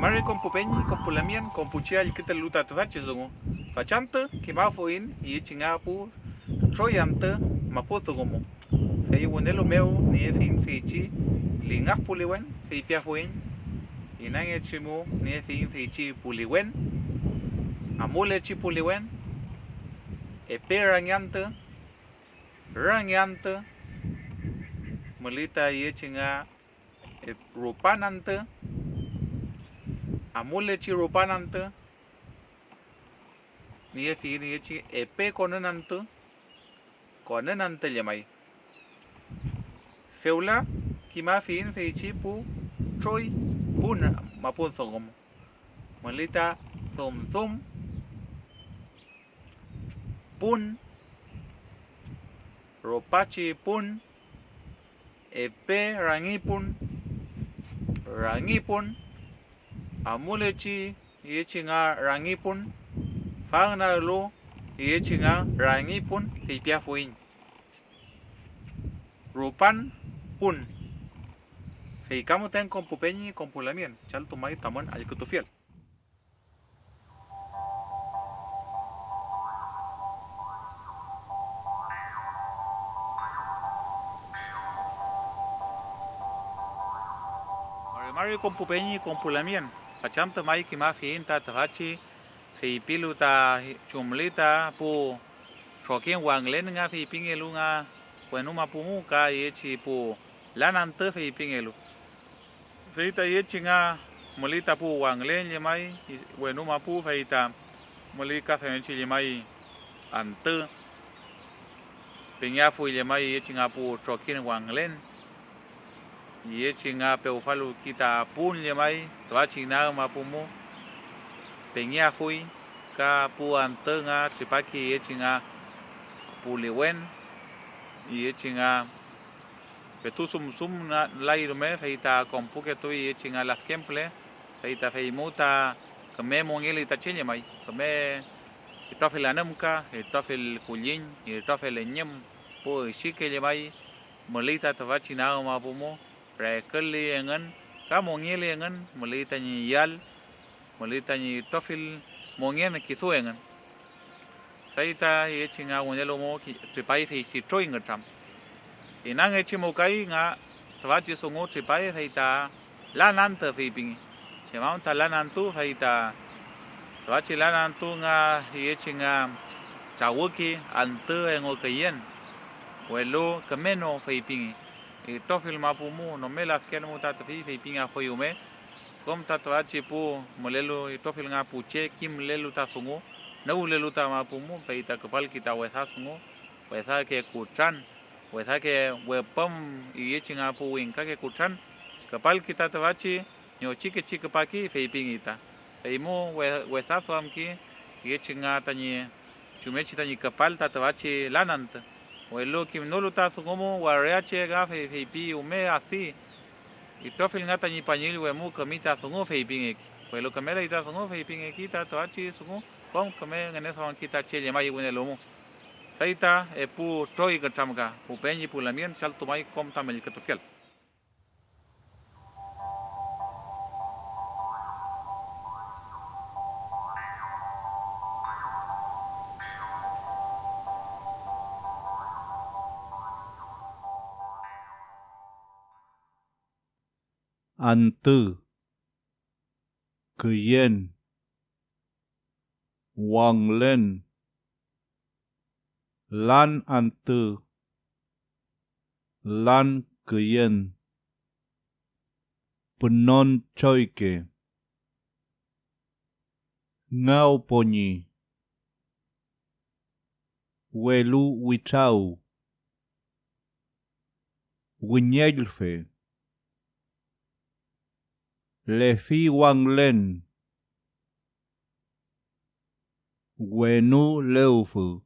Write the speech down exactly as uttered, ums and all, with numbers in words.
Mari kom pu peñi, kom pu lamien, kom pu che allkütulu ta tüfachi dungu, fachantü kimafuiñ iyechi nga pu troy antü mapu dungu mu. Fey wünelu mew niefiñ feychi lingaf puliwen, feypiafuiñ, inangechi mu niefiñ feychi puliwen, amulechi puliwen, epe rangiantü, rangiantü, mülita iyechi nga e, rupan antü, amulechi rupan antü, niefiyiñ iyechi epe konün antü, konün antü llemay. Fewla kimafiyiñ feychi pu troy pun mapun dungu mu, mülita dumdum pun, rupachi pun, epe rangi pun, rangi pun, amulechi iyechi nga rangi pun, fagnaglu iyechi nga rangi pun, feypiafuiñ. Rupan pun. Fey ka müten kom pu peñi, kom pu lamien, chaltumay tamün allkütufiel. Mari mari kom pu peñi, kom pu lamien, fachantü may kimafiyiñ ta tüfachi feypilu ta chumli ta pu trokiñ wanglen nga feypingelu nga wenu mapu mu ka yechi pu lan antü feypingelu. Fey ta yechi nga müli ta pu wanglen llemay wenu mapu, fey ta müli ka femngechi llemay antü. Pengeafuy llemay yechi nga pu trokiñ wanglen. Yechi nga pewfaluwki ta pun llemay tüfachi nag mapu mu, pengeafuy ka pu antü nga tripaki yechi nga puliwen, yechi nga petu sumsum na-, lay rume, fey ta kompuketuy yechi nga lafken püle, fey ta feymu ta küme mongeli ta che llemay, küme itrofill anümka, itrofill kulliñ, itrofill üñüm, pu üychike llemay, müley ta tüfachi nag mapu mu, reküli engün ka mongeli engün, müley tañi yall, müley tañi itrofill mongen kisu engün. Fey ta yechi nga wünelu mo ki-, tripay feychi troy ngütram. Inangechi mo kay nga tüfachi dungu tripay, fey ta lan antü feypingi. Chem am ta lan antü, fey ta tüfachi lan antü nga yechi nga trawüki antü engu küyen, welu küme no feypingi. Itrofill mapu mu, nome lafken mu ta tüfi feypingeafuy rume, kom ta tüfachi pu mülelu itrofill nga pu che kimlelu ta dungu, nüwlelu ta mapu mu, fey ta küpalki ta wesa dungu, wesake kutran, wesake wepüm üyechi nga pu wingkake kutran, küpalki ta tüfachi ñochikechi küpaki, feypingi ta. Feymu we-, wesa duamki üyechi nga tañi chumngechi tañi küpal ta tüfachi lan antü, welu kimnolu ta dungu mu waria che ka fey feypi rume adi, itrofill nga tañi pañillwe mu kümi ta dungu feypingeki, welu kümelay ta dungu feypingeki ta tüfachi dungu, kom küme ngüneduamki ta che llemay wünelu mu. Fey ta epu troy kütramka, pu peñi pu lamien, chaltumay kom ta mellkatufiel. Antü, küyen, wangülen, lan antü, lan küyen, pünon choyke, ngaw poñi, welu witraw, wiñellfe, lefi wangülen, wenu lewfü,